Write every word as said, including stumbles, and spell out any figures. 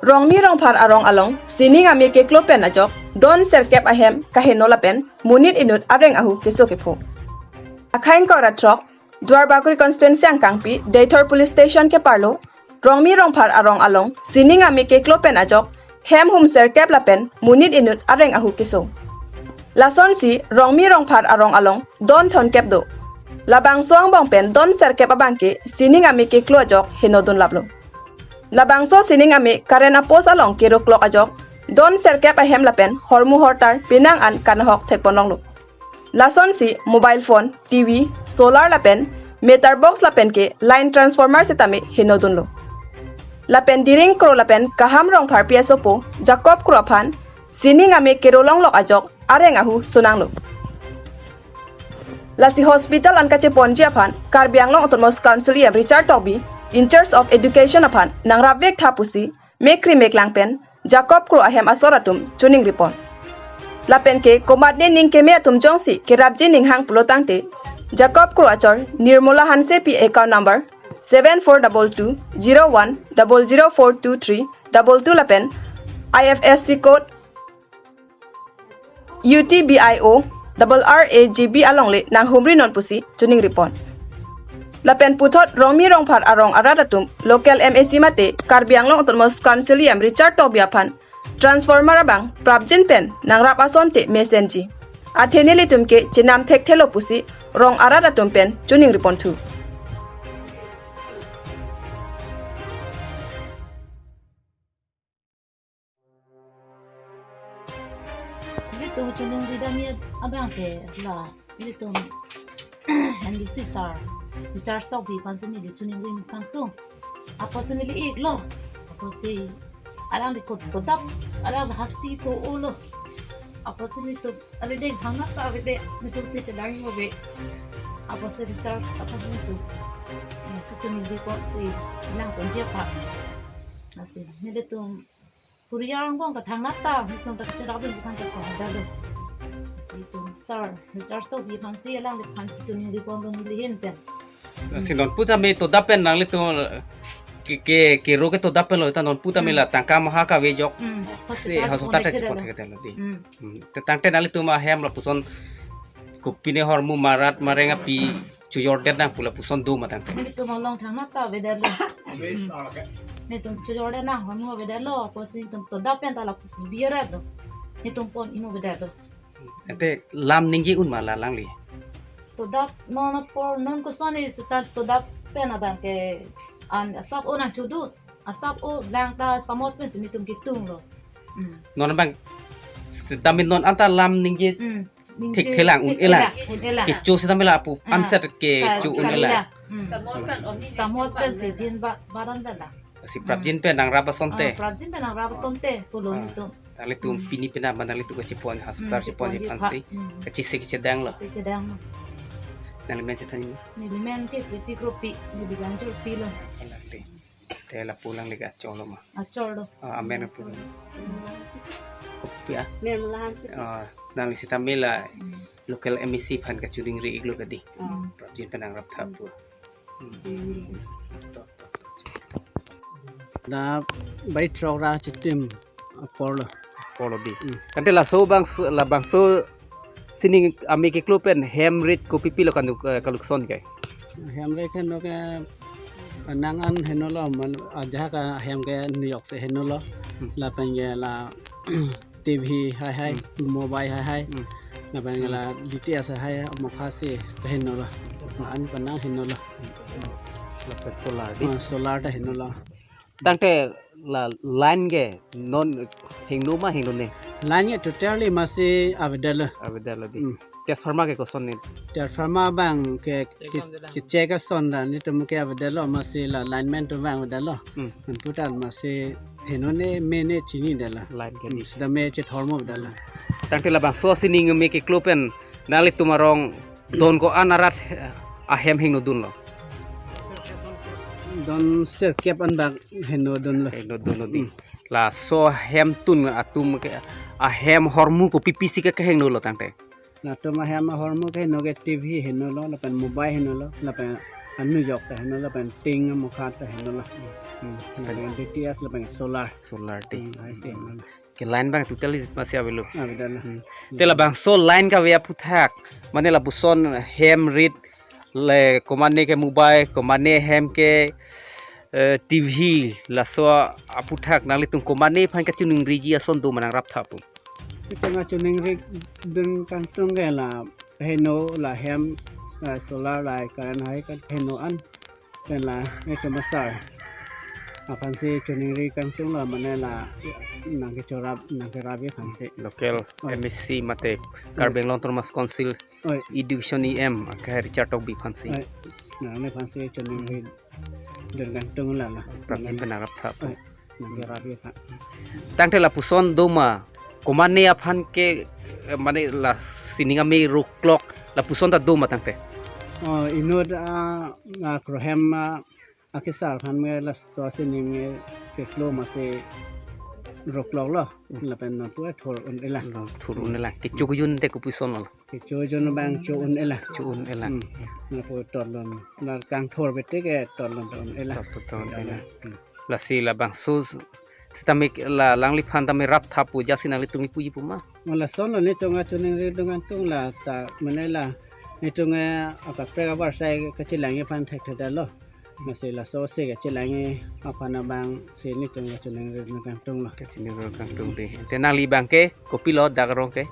Rongmi Rongphar arong along sining ame keklo pen ajok don serkep ahem kaheno lapen monit inut areng ahu keso kepho. Akhai ingkoi ra throk, Duarbagori constituency angkangpi Deithor police station keparlo, Rongmi Rongphar arong along sining ame keklo pen ajok hem hum serkep lapen monit inut areng ahu keso. Lasonsi Rongmi Rongphar arong along don thonkep do. Labangso angbong pen don serkep abangke sining ame keklo ajok heno dunlaplo. Labangso sining ame current apost along keroklok ajok don serkep ahem lapen hormu hortar penang an kanahok thekponlonglo. Lasonsi mobile phone, T V, solar lapen meter box lapen ke line transformer sitame heno dunlo. Lapen Diring Kro lapen Kaham Rongphar P S O po Jacob Kro aphan sining ame kerolonglok ajok areng ahu sonanglo. Lasi hospital an kacheponji aphan Karbi Anglong Autonomous Council E M Richard Tokbi, in charge of education aphan nangrapvek tha pusi mekri meklang pen Jacob Kro ahem asor atum choningripon. Lapen ke komatne ning keme atum jongsi kerapji ning hang pulo tangte Jacob Kro achor Nirmola Hansepi account number seven four double two zero one double zero four two three double two lapen I F S C code U T B I O double R A G B alongle nanghumri non pusi choningripon. Lapen puthot Rongmi Rongphar arong arat atum local M A C mate Karbi Anglong Autonomous Council E M Richard Tokbi aphan transformer abang prapjin pen nangrap asonte mesenji. Athe nelitum ke chenam thekthelo pusi rong arat atum pen choningripon thu. Ilitum choningri damji abang ke la ilitum M D C sir, in charge Tokbi aphansi neli choningri nangkangtung. Apotsi neli iklo. Apotsi alangli kot todap, alangli hasti ko olo. Apotsi nelitum alideng hangat ta avede, nelitum si chedang ave. Apotsi in charge aphansi nelitum, eh, kachoningri apotsi nangponji aphan. Lasi nelitum Korea angbong ta thangnat ta, nelitum ta cherap dun bukan ta kong dalo. Si itum sir, in charge Tokbi aphansi alangliphansi choningriponlo neli ahin pen. Si non pu tame todap pen nanglitum ke, ke, kero ke todap penlo, ta non pu tame la tangka maha kave ajok. Hmm. Si hospital hospital ta thek chepon thekdetlo dei. Hmm. Hmm. Te tangte nanglitum ahem lapuson kopine hormu marat mareng api chojordet nang pu lapuson do ma tangte. Nelitum along thangnat ta avedetlo. Hmm. Nelitum chojordet nang hormu avedetlo, apotsi nelitum todap pen ta lapuson biaret do. Nelitum pon imo avedetlo. Ante lam ningje un ma la alangli? Todap non apor non kosonsi ta todap pen abang ke an asap o nangchodu. Asap o lang ta samos pensi nelitum ketunglo. Hmm. Non abang sitame non anta lam ningje Hmm. Ningje thekthelang, un-elang. Thekthelang, un-elang. Kecho sitame lapu Ah. anset kecho un-elang. Hmm. Samos pensi bin ba-, baran dala. Si prapjin pen nangrap asonte. Ah, prapjin pen nangrap asonte, pulo Ah. nelitum. Nanglitum Hmm. pini pina ma nanglitum kachepon hospital Hmm, chepon chepon chepon chepon si. Hmm. Kachisi kachedanglo. Kachisi chedanglo. Nangli men chethan? Neli men ke Pretty Kropi, neli Gangjurpi lo. Alangli. Te lapu alangli ke achorlo ma? Achorlo. Ah, amen pu. Kopi ah? Nirmola Hansepi. Ah, nangli sitame la Hmm. local M A C aphan kachoningri iklo kadi. Hmm. Prapjin pen nangrap tha pu. Hmm. Hmm. To, to, to. Da bai throk ra chitim aporlo. Aporlo dei. Hmm. Tangte laso bang, labangso sining ame keklo pen hem rit kopi pilo kandu, eh, kalukson ke? Hem rit heno ke nang an henolo, man ajahak ahem ke New York si henolo. Hmm. Lapen ke la T V hai hai, Hmm. mobile hai hai. Hmm. Lapen ke Hmm. la D T H hai hai, mokha si henolo. An penang henolo. Lapen solar dei. Ah, solar ta henolo. Tangte la line ke non hingno ma hingnone? Line ke totally masi avedetlo. Avedetlo dei. Hmm. Transformer ke kosonne? Transformer abang ke, ke, ke check ason ta nelitum ke avedetlo, masi la lineman atum abang avedetlo. Hmm. Nonpu ta masi henone mene chinidetlo. Line ke Hmm, dei. Sitame chethormo avedetlo. Tangte labangso sining ame keklo pen nanglitum arong don ko-an arat, eh, ahem hingno dunlo? Don serkep an bak heno dunlo. Heno dunlo dei. Hmm. Laso ahem tun atum ke ahem hormu kopi pisi ke kehengnolo tangte? Latum ahem ahormu ke heno ke T V henolo, lapen mobile henolo, lapen Anu yok ta heno lapen ting mukha ta heno la. Hmm. Lapen D T S lapen solar. Solar te. Hmm, hai si heno la. Ke line abang totally masi avelo. Ah, bida la. Hmm. Te labangso line kave aphuthak, mane lapuson hem rit le komane ke mobile, komane hem ke, eh, T V, laso aphuthak nanglitum komane aphan kachiningriji ason do ma nangraptha pu? Itum kachiningriji dun kangtung ke la heno la hem, eh, solar la current hai kan heno an. Pen la itum asar aphansi chiningri kangtung la mane la nangkechorap nangkerap aphansi. Local Oi. M A C mate Karbi Anglong Autonomous Council Oi. E Division E M akehai Richard Tokbi aphansi. Oi. Nangli aphansi chiningri dun kangtung la la. Prapjin pen nangraptha pu. Oi. Nangkerap aphan. Tangte lapuson do ma, komane aphan ke, eh, mane la sining ame road clock, lapuson ta do ma tangte? Oh, inut a, a, krohem a, akesar aphan me laso sining me keklo masi road clock lo. Hmm. Lapen non pu thor un-e la. Lo thor un-e la. Kechojun te kopuson lo? Kechojun abang cho un-e la. Cho un-e la. Hmm. Lapu tolon. La kangthor bete ke tolon un-e la. Tolon un-e la. Hmm. Lasi labangso sitame la alangliphan tame raptha pu jasi nanglitum kipuji pu ma? Oh, lason lo netum kachiningri dun kangtung la ta mane la netum ke akaprek avarsai kachelangji aphan thekthedetlo. Lasi laso si kachelangji aphan abangsi netum kachiningri dun kangtung lo. Kachiningri dun kangtung dei. Te nangli abang ke kopilo dak arong ke?